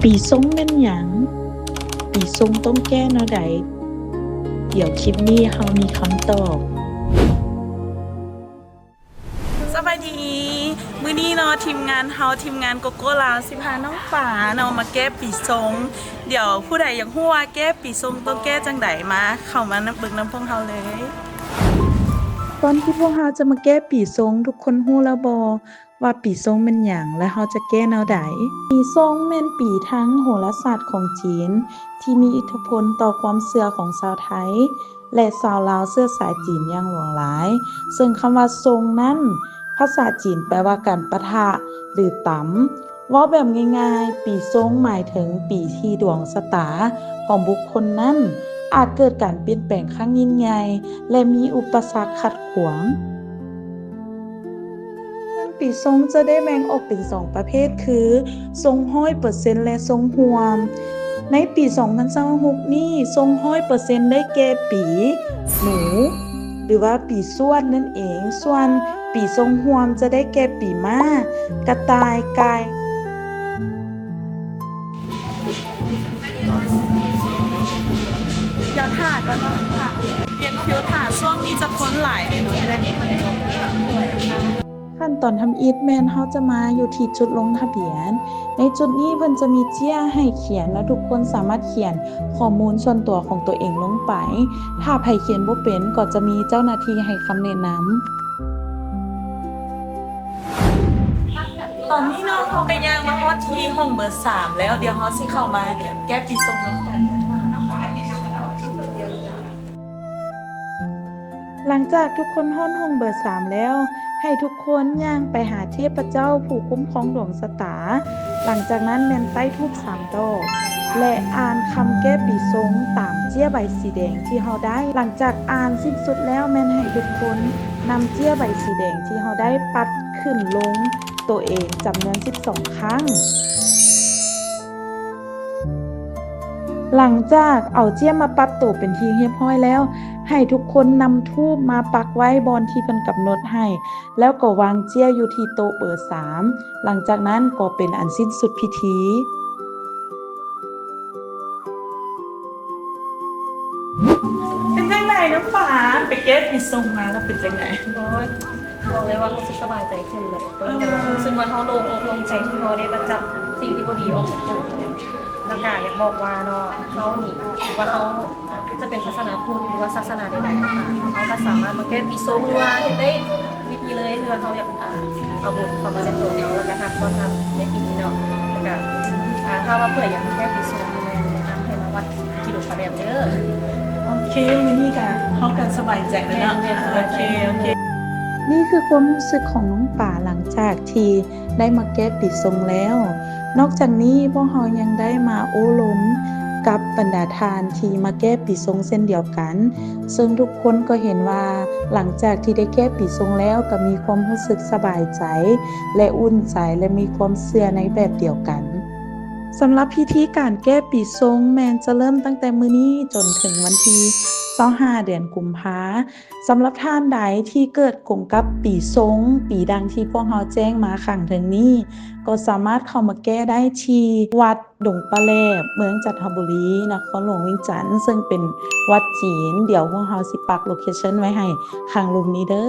ປີຊົງແມ່ນຫຍັງ? ປີຊົງຕ້ອງແກ້ແນວໃດ? ດຽວຄລິບນີ້ເຮົາມີຄຳຕອບ. ສະບາຍດີ ມື້ນີ້ເນາະ ທີມງານເຮົາ ທີມງານໂກໂກ້ລາວ ຊິພານ້ອງປາເນາະ ມາແກ້ປີຊົງ. ດຽວຜູ້ໃດຢາກຮູ້ວ່າແກ້ປີຊົງຕ້ອງແກ້ຈັ່ງໃດ ມາ ເຂົ້າມານຳ ເບິ່ງນຳພວກເຮົາເລີຍ. ກ່ອນທີ່ພວກເຮົາຈະມາແກ້ປີຊົງ ທຸກຄົນຮູ້ແລ້ວບໍ່ ວ່າປີຊົງແມ່ນຫຍັງ ແລະ ເຮົາຈະແກ້ແນວໃດ? ປີຊົງແມ່ນປີທາງໂຫລະສາດຂອງຈີນ ທີ່ມີອິດທິພົນຕໍ່ຄວາມເຊື່ອຂອງຊາວໄທ ແລະ ຊາວລາວເຊື້ອສາຍຈີນຢ່າງຫຼວງຫຼາຍ, ເຊິ່ງຄຳວ່າຊົງນັ້ນ ພາສາຈີນແປວ່າການປະທະ ຫຼື ຕຳ. ເວົ້າແບບງ່າຍໆ, ປີຊົງໝາຍເຖິງປີທີ່ດວງຊະຕາຂອງບຸກຄົນນັ້ນ ອາດເກີດການປ່ຽນແປງຄັ້ງຍິ່ງໃຫຍ່ ແລະ ມີອຸປະສັກຂັດຂວາງ. ປີຊົງຈະໄດ້ແບ່ງອອກເປັນສອງປະເພດ ຄື ຊົງຮ້ອຍເປີເຊັນ ແລະ ຊົງຮ່ວມ. ໃນປີສອງພັນຊາວຫົກນີ້ ຊົງຮ້ອຍເປີເຊັນໄດ້ແກ່ປີໜູ ຫຼືວ່າປີຊວດນັ້ນເອງ, ສ່ວນປີຊົງຮ່ວມຈະໄດ້ແກ່ປີມ້າ, ກະຕ່າຍ, ໄກ່. ດຽວຖ້າກ່ອນເນາະ ຖ້າ ປ່ຽນຄິວຖ້າ ຊ່ວງນີ້ຈະຄົນຫຼາຍເລີຍເນາະ. ຂັ້ນຕອນທຳອິດແມ່ນເຮົາຈະມາຢູ່ທີ່ຈຸດລົງທະບຽນ. ໃນຈຸດນີ້ເພິ່ນຈະມີເຈ້ຍໃຫ້ຂຽນ ແລະ ທຸກຄົນສາມາດຂຽນຂໍ້ມູນສ່ວນຕົວຂອງຕົວເອງລົງໄປ. ຖ້າໃຜຂຽນບໍ່ເປັນກໍຈະມີເຈົ້າໜ້າທີ່ໃຫ້ຄຳແນະນຳ. ຕອນນີ້ເນາະ ເຮົາກໍຍ່າງມາຮອດທີ່ຫ້ອງເບີສາມແລ້ວ. ດຽວເຮົາຊິເຂົ້າມາແກ້ປີຊົງນຳກັນ. ຫຼັງຈາກທຸກຄົນຮອດຫ້ອງເບີສາມແລ້ວ, ໃຫ້ທຸກຄົນຍ່າງໄປຫາເທບພະເຈົ້າຜູ້ຄຸ້ມຄອງດວງຊະຕາ. ຫຼັງຈາກນັ້ນແມ່ນໄຕ້ທູບສາມດອກ ແລະ ອ່ານຄຳແກ້ປີຊົງຕາມເຈ້ຍໃບສີແດງທີ່ເຮົາໄດ້. ຫຼັງຈາກອ່ານສິ້ນສຸດແລ້ວ, ແມ່ນໃຫ້ທຸກຄົນນຳເຈ້ຍໃບສີແດງທີ່ເຮົາໄດ້ປັດຂຶ້ນລົງໂຕເອງຈຳນວນສິບສອງຄັ້ງ. ຫຼັງຈາກເອົາເຈ້ຍມາປັດໂຕເປັນທີ່ຮຽບຮ້ອຍແລ້ວ, ໃຫ້ທຸກຄົນນຳທູບມາປັກໄວ້ບ່ອນທີ່ເພິ່ນກຳນົດໃຫ້, ແລ້ວກໍວາງເຈ້ຍຢູ່ທີ່ໂຕະເບີສາມ. ຫຼັງຈາກນັ້ນກໍເປັນອັນສິ້ນສຸດພິທີ. ເປັນຈັ່ງໃດນ້ອງປາ ໄປແກ້ປີຊົງມາແລ້ວເປັນຈັ່ງໃດ? ໂອ້ຍ ບອກເລີຍວ່າຮູ້ສຶກສະບາຍໃຈຂຶ້ນເລີຍ. ເອີ ຮູ້ສຶກວ່າເຮົາໂລ່ງອົກໂລ່ງໃຈທີ່ເຮົາໄດ້ມາຈັບສິ່ງທີ່ບໍ່ດີອອກຈາກໂຕ ແລ້ວກະຢາກບອກວ່າເນາະ ເຮົານີ້ ວ່າເຮົາຈະເປັນສາສະໜາພຸດ ຫຼືວ່າສາສະໜາໃດໆກໍຕາມ ເຮົາກໍສາມາດມາແກ້ປີຊົງ ຫຼືວ່າເຮັດໄດ້ວິທີເລີຍ ເພື່ອເຮົາຢາກ ອ່າ ເອົາບຸນເຂົ້າມາໃນຕົວເຮົາ ແລ້ວກໍຮັບຕ້ອນຮັບໃນປີນີ້ເນາະ. ແລ້ວກໍ ອ່າ ຖ້າວ່າຜູ້ໃດຢາກມາແກ້ປີຊົງ ແມ່ນນະນຳໃຫ້ມາວັດ ກິໂລປາແດກເດີ. ໂອເຄ ມື້ນີ້ກະ ເຮົາກະສະບາຍໃຈແລ້ວເນາະ. ແມ່ນໆ ໂອເຄ ໂອເຄ. ນີ້ຄືຄວາມຮູ້ສຶກຂອງນ້ອງປາຫຼັງຈາກທີ່ໄດ້ມາແກ້ປີຊົງແລ້ວ. ນອກຈາກນີ້ ພວກເຮົາຍັງໄດ້ມາໂອ້ລົມກັບບັນດາທ່ານທີ່ມາແກ້ປີຊົງເຊັ່ນດຽວກັນ, ເຊິ່ງທຸກຄົນກໍເຫັນວ່າຫຼັງຈາກທີ່ໄດ້ແກ້ປີຊົງແລ້ວ ກໍມີຄວາມຮູ້ສຶກສະບາຍໃຈ ແລະ ອຸ່ນໃຈ ແລະ ມີຄວາມເຊື່ອໃນແບບດຽວກັນ. ສຳລັບພິທີການແກ້ປີຊົງແມ່ນຈະເລີ່ມຕັ້ງແຕ່ມື້ນີ້ຈົນເຖິງວັນທີຊາວຫ້າ ເດືອນກຸມພາ. ສຳລັບທ່ານໃດທີ່ເກີດກົງກັບປີຊົງ ປີດັ່ງທີ່ພວກເຮົາແຈ້ງມາຂ້າງເທິງນີ້ ກໍສາມາດເຂົ້າມາແກ້ໄດ້ທີ່ວັດດົງປາແລບ ເມືອງຈັນທະບູລີ ນະຄອນຫຼວງວຽງຈັນ ເຊິ່ງເປັນວັດຈີນ. ດຽວພວກເຮົາຊິປັກໂລເຄຊັນໄວ້ໃຫ້ຂ້າງລຸ່ມນີ້ເດີ.